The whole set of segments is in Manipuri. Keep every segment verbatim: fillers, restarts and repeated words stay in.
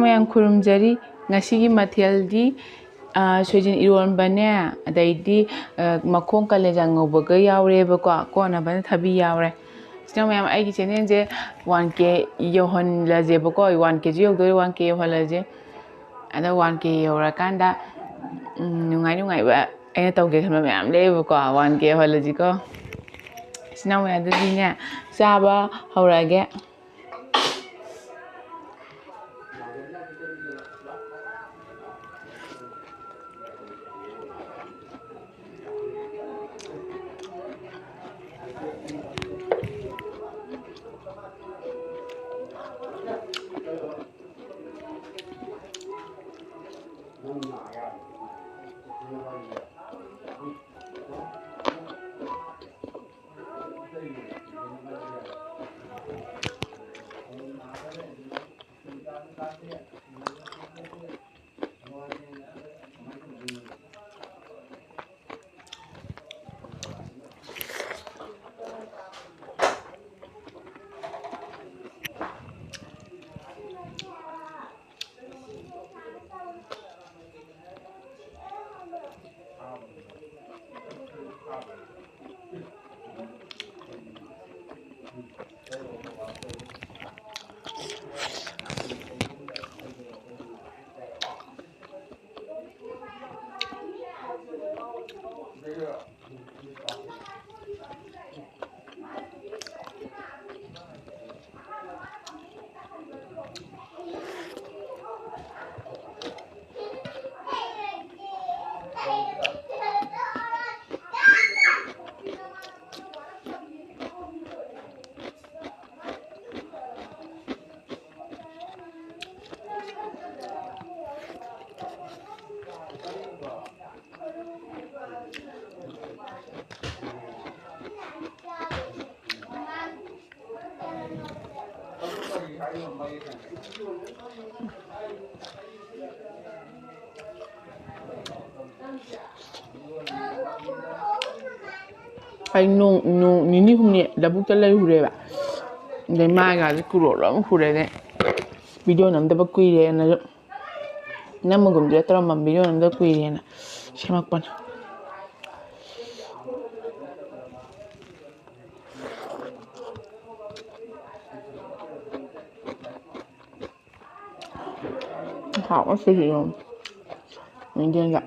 ꯃꯌꯥꯝ ꯈꯨꯔꯨꯝꯖꯔꯤ꯫ ꯉꯁꯤꯒꯤ ꯃꯊꯦꯜꯗꯤ, ꯑ, ꯁꯣꯏꯖꯤꯟ ꯏꯔꯣꯟꯕꯅꯦ, ꯑꯗꯩꯗꯤ, ꯑ, ꯃꯈꯣꯡ ꯀꯂꯦꯖꯥ ꯉꯧꯕꯒ ꯌꯥꯎꯔꯦꯕꯀꯣ, ꯀꯣꯟꯅꯕꯅ ꯊꯕꯤ ꯌꯥꯎꯔꯦ꯫ ꯏꯆꯤꯟ ꯏꯅꯥꯎ ꯃꯌꯥꯝ, ꯑꯩꯒꯤ channelꯁꯦ one K ꯌꯧꯍꯜꯂꯁꯦꯕꯀꯣ, one Kꯁꯨ ꯌꯧꯗꯣꯔꯦ, one K ꯌꯧꯍꯜꯂꯁꯦ꯫ ꯑꯗꯣ one K ꯌꯧꯔꯀꯥꯟꯗ, ꯎꯝ, ꯅꯨꯡꯉꯥꯏ ꯅꯨꯡꯉꯥꯏꯕ ꯑꯩꯅ ꯇꯧꯒꯦ ꯈꯟꯕ ꯃꯌꯥꯝ ꯂꯩꯌꯦꯕꯀꯣ, one K ꯌꯧꯍꯜꯂꯁꯤꯀꯣ꯫ ꯏꯆꯤꯟ ꯏꯅꯥꯎ ꯃꯌꯥꯝ, ꯑꯗꯨꯗꯤꯅꯦ, ꯆꯥꯕ ꯍꯧꯔꯛꯑꯒꯦ꯫ ꯑꯩ ꯅꯣꯡ, ꯅꯣꯡ ꯅꯤꯅꯤ ꯍꯨꯝꯅꯤ ꯂꯧꯕꯨꯛꯇ ꯂꯩꯔꯨꯔꯦꯕ꯫ ꯑꯗꯩ ꯃꯥꯏꯒꯥꯁꯦ ꯀꯨꯔꯣ ꯂꯣꯏ ꯍꯨꯔꯦꯅꯦ꯫ ꯚꯤꯗꯤꯑꯣ ꯅꯝꯗꯕ ꯀꯨꯏꯔꯦꯅ ꯅꯝꯃꯒꯨꯝꯁꯤꯔ ꯇꯧꯔꯝꯕ, ꯚꯤꯗꯤꯑꯣ ꯅꯝꯗꯕ ꯀꯨꯏꯔꯦꯅ ꯁꯦꯝꯃꯛꯄꯅꯦ꯫ ꯍꯥꯎꯕ ꯁꯤꯁꯨ ꯌꯦꯡꯉꯨ꯫ ꯌꯦꯡꯒꯦ꯫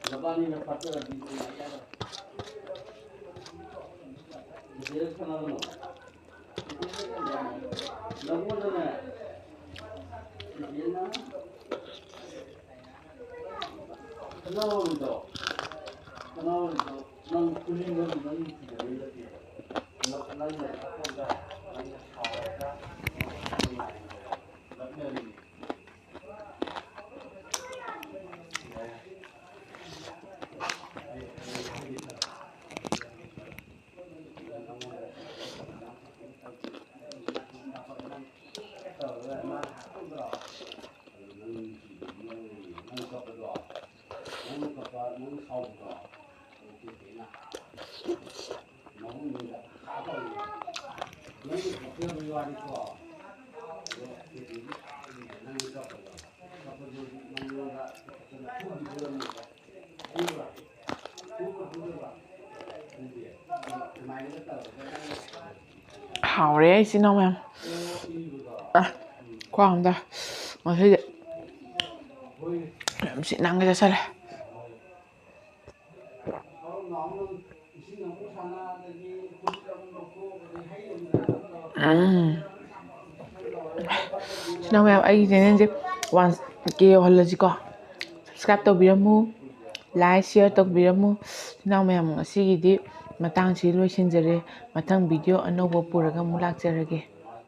ꯅꯕꯥꯅꯤꯅ ꯐꯠꯇ꯭ꯔꯗꯤ ꯅꯨꯡꯉꯥꯏ ꯌꯥꯔꯣꯏ꯫ ꯆꯦꯆꯦ ꯁꯥꯟꯅꯒꯅꯣ꯫ ꯅꯪꯉꯣꯟꯗꯅꯦ, ꯆꯦꯆꯦꯅ ꯈꯠꯅꯍꯧꯔꯤꯗꯣ, ꯈꯠꯅꯍꯧꯔꯤꯗꯣ, ꯅꯪ ꯐꯨꯅꯤꯡꯕꯒꯤ ꯅꯪ ꯅꯨꯡꯁꯤꯗꯕꯩ ꯅꯠꯇꯦꯕ꯫ ꯅꯪ, ꯅꯪꯅ ꯅꯪꯅ ꯁꯥꯎꯔꯒ ꯅꯪꯅ ꯂꯛꯅꯔꯤꯅꯦ꯫ ꯍꯥꯎꯔꯦ, ꯏꯆꯤꯟ ꯏꯅꯥꯎ ꯃꯌꯥꯝ꯫ ꯑ, ꯈ꯭ꯋꯥꯡꯗ ꯉꯁꯤꯗꯤ ꯌꯥꯝ ꯁꯤ ꯅꯥꯟꯒꯩ ꯆꯥꯁꯜꯂꯦ꯫ ꯎꯝ꯫ ꯏꯆꯤꯟ ꯏꯅꯥꯎ ꯃꯌꯥꯝ, ꯑꯩꯒꯤ channelꯁꯦ one K ꯌꯧꯍꯜꯂꯁꯤꯀꯣ꯫ Subscribe ꯇꯧꯕꯤꯔꯝꯃꯨ, like, share ꯇꯧꯕꯤꯔꯝꯃꯨ꯫ ꯏꯆꯤꯟ ꯏꯅꯥꯎ ꯃꯌꯥꯝ, ꯉꯁꯤꯒꯤꯗꯤ ꯃꯇꯥꯡꯁꯤ ꯂꯣꯏꯁꯤꯟꯖꯔꯦ꯫ ꯃꯊꯪ video ꯑꯅꯧꯕ ꯄꯨꯔꯒ ꯑꯃꯨꯛ ꯂꯥꯛꯆꯔꯒꯦ꯫